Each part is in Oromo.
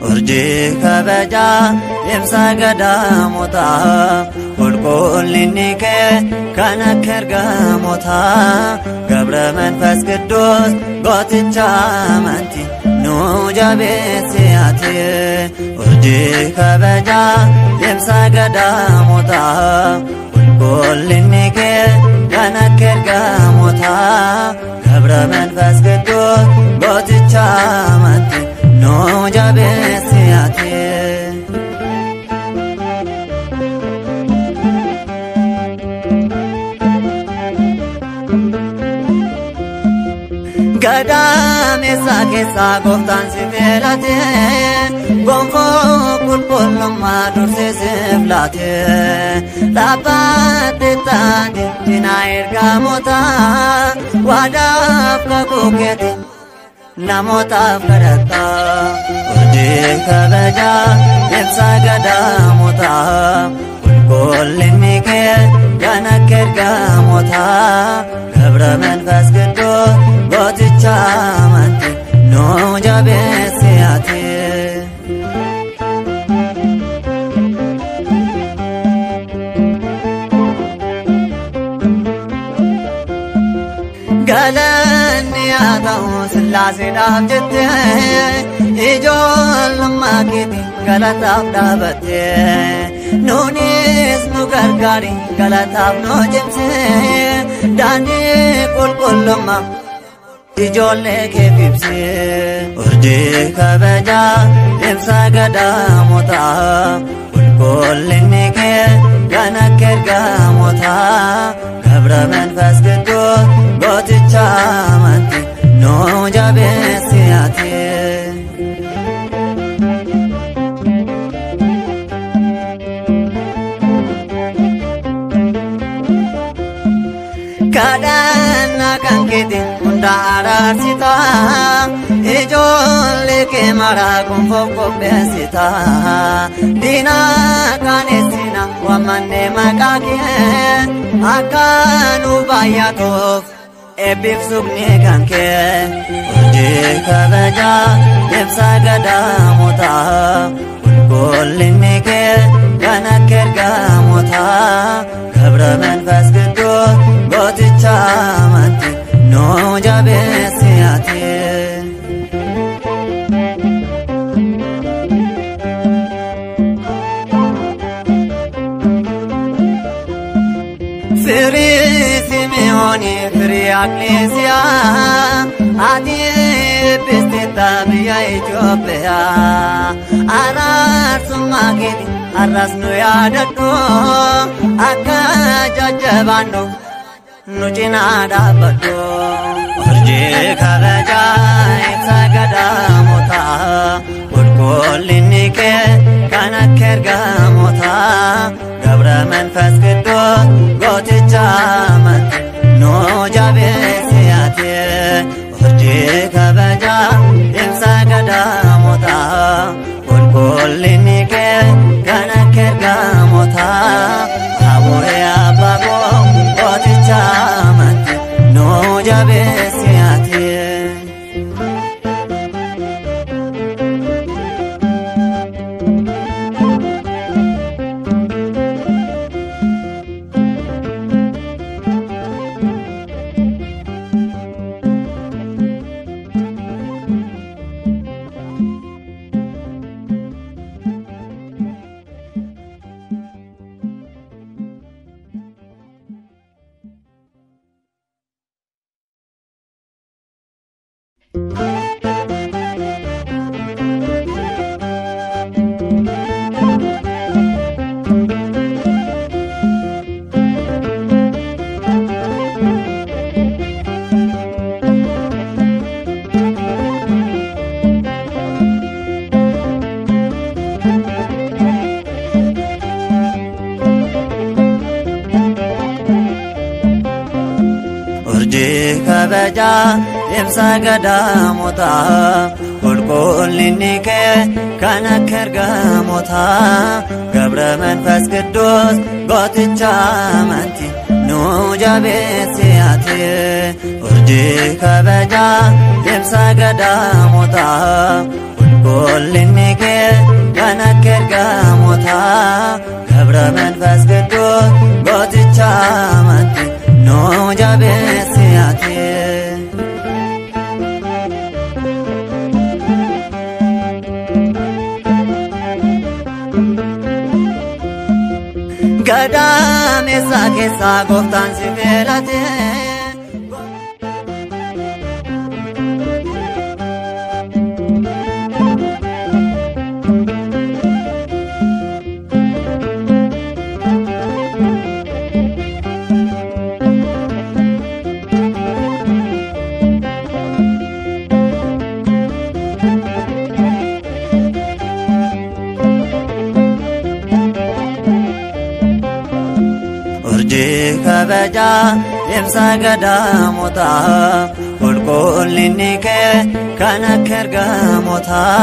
Urjii kabajaa ibsa gadaamotaa qulqullinni kee kan akka ergamootaa Gabra Manfas Qidduus gooticha amantii nu jabeessi ati. Urjii kabajaa ibsa gadaamotaa qulqullinni kee kan akka ergamootaa Gabra Manfas Qidduus gooticha amantii nu jabeessi ati. Gadameessa keessaa gooftaan si filate gonfoo qulqullummaa dursee siif laate dhaabbatte taate cinaa ergamootaa waadaaf kakuu keeti namootaaf kadhatta. Urjii kabajaa ibsa gadaamotaa qulqullinni kee kan akka ergamootaa Gabra Manfas Qidduus gooticha amantii nu jabeessi ati. Galanni haa ta'u Sillaaseedhaaf jettee ijoollummaa keetiin galataaf dhaabattee nuunis nu gargaari galataaf nu cimsee daandii qulqullummaa ijoollee keef ibsee. Urjii kabajaa ibsa gadaamotaa qulqullinni kee kan akka ergamootaa Gabra Manfas Qidduus gooticha amantii nu jabeessi ati. Kadhannaa kan keetiin hunda araarsita ijoollee kee maraa gonfoof qopheessita diina qaaneessina waamannee maqaa kee akka nu baay'atuuf eebbiif suphni kan kee. Urjii kabajaa ibsa gadaamotaa qulqullinni kee kan akka ergamootaa Gabra Manfas Qidduus gooticha amantii nu jabeessi ati. Firii Simi'oonii firii Akleesiyaa ati eebbisteetta biyya Itoophiyaa araarsummaa keeti har'as nu yaadadhu akka jajjabaannu nu cinaa dhaabbadhu. Urjii kabajaa ibsa gadaamotaa qulqullinni kee kan akka ergamootaa Gabra Manfas Qidduus gooticha amantii nu jabeessi ati. Urjii kabajaa ibsa gadaamotaa qulqullinni kee kan akka ergamootaa Abu'ee abbaa koo gooticha amantii nu jabeessi ati. kabajaa ibsa gadaamotaa qulqullinni kee kan akka ergamootaa ገብረ መንፈስ ቅዱስ gooticha amantii nu jabeessi ati. Urjii kabajaa ibsa gadaamotaa qulqullinni kee kan akka ergamootaa ገብረ መንፈስ ቅዱስ gooticha amantii nu jabeessi ati. Gadameessa keessaa gooftaan si filate. Urjii kabajaa ibsa gadaamotaa qulqullinni kee kan akka ergamootaa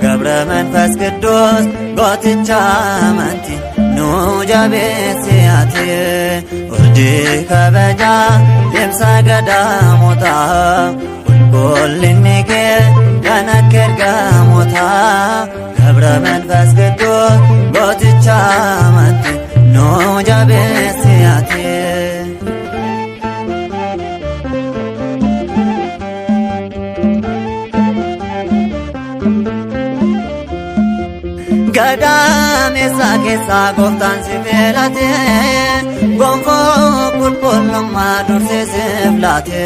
ገብረ መንፈስ ቅዱስ gooticha amantii nu jabeessi ati. Urjii kabajaa ibsa gadaamotaa qulqullinni kee kan akka ergamootaa ገብረ መንፈስ ቅዱስ gooticha amantii nu jabeessi ati. Gadameessa keessaa gooftaan si filate gonfoo qulqullummaa dursee siif laate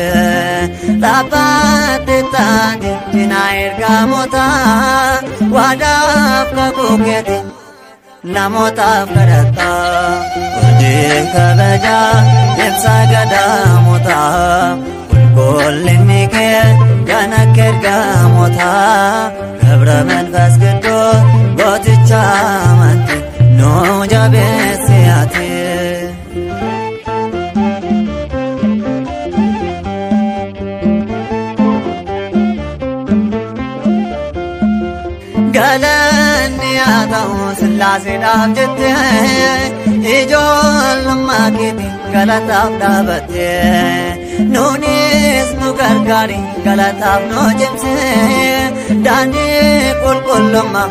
dhaabbatte taate cinaa ergamootaa waadaaf kakuu keeti namootaaf kadhatta. Urjii kabajaa ibsa gadaamotaa qulqullinni kee kan akka ergamootaa ገብረ መንፈስ ቅዱስ gooticha amantii nu jabeessi ati. Galanni haa ta'u Sillaaseedhaaf jettee ijoollummaa keetiin galataaf dhaabattee nuunis nu gargaari galataaf nu cimsee daandii qulqullummaa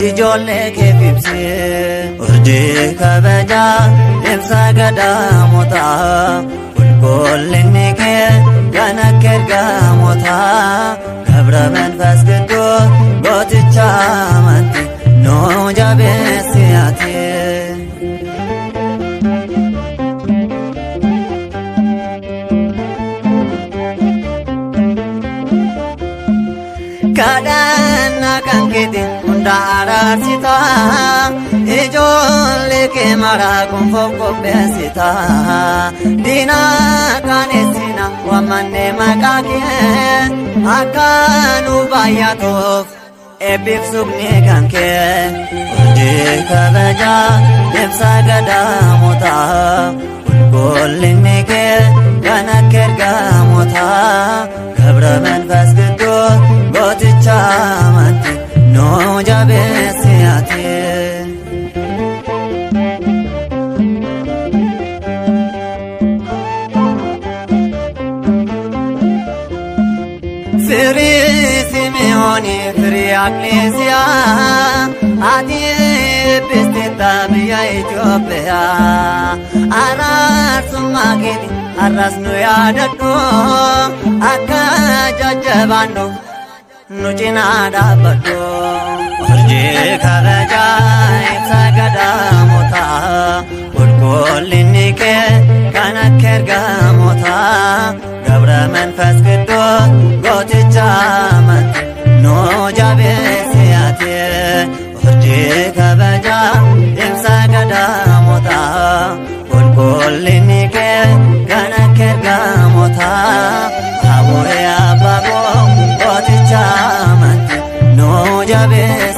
ijoollee keef ibsee. Urjii kabajaa ibsa gadaamotaa qulqullinni kee kan akka ergamootaa ገብረ መንፈስ ቅዱስ gooticha amantii nu jabeessi ati. Kadhannaa kan keetiin hunda araarsita ijoollee kee maraa gonfoof qopheessita diina qaaneessina waamannee maqaa kee akka nu baay'atuuf eebbiif suphni kan kee. Urjii kabajaa ibsa gadaamotaa qulqullinni kee kan akka ergamootaa ገብረ መንፈስ ቅዱስ gooticha amantii nu jabeessi ati. Firii Simi'oonii firii Akleesiyaa ati eebbistetta biyya Itoophiyaa araarsummaa keeti har'as nu yaadadhu akka jajjabaannu nu cinaa dhaabbadhu. Urjii kabajaa ibsa gadaamotaa qulqullinni kee kan akka ergamootaa ገብረ መንፈስ ቅዱስ gooticha amantii nu jabeessi ati. Urjii kabajaa ibsa gadaamotaa qulqullinni kee kan akka ergamootaa Abu'ee abbaa koo gooticha amantii nu jabeessi.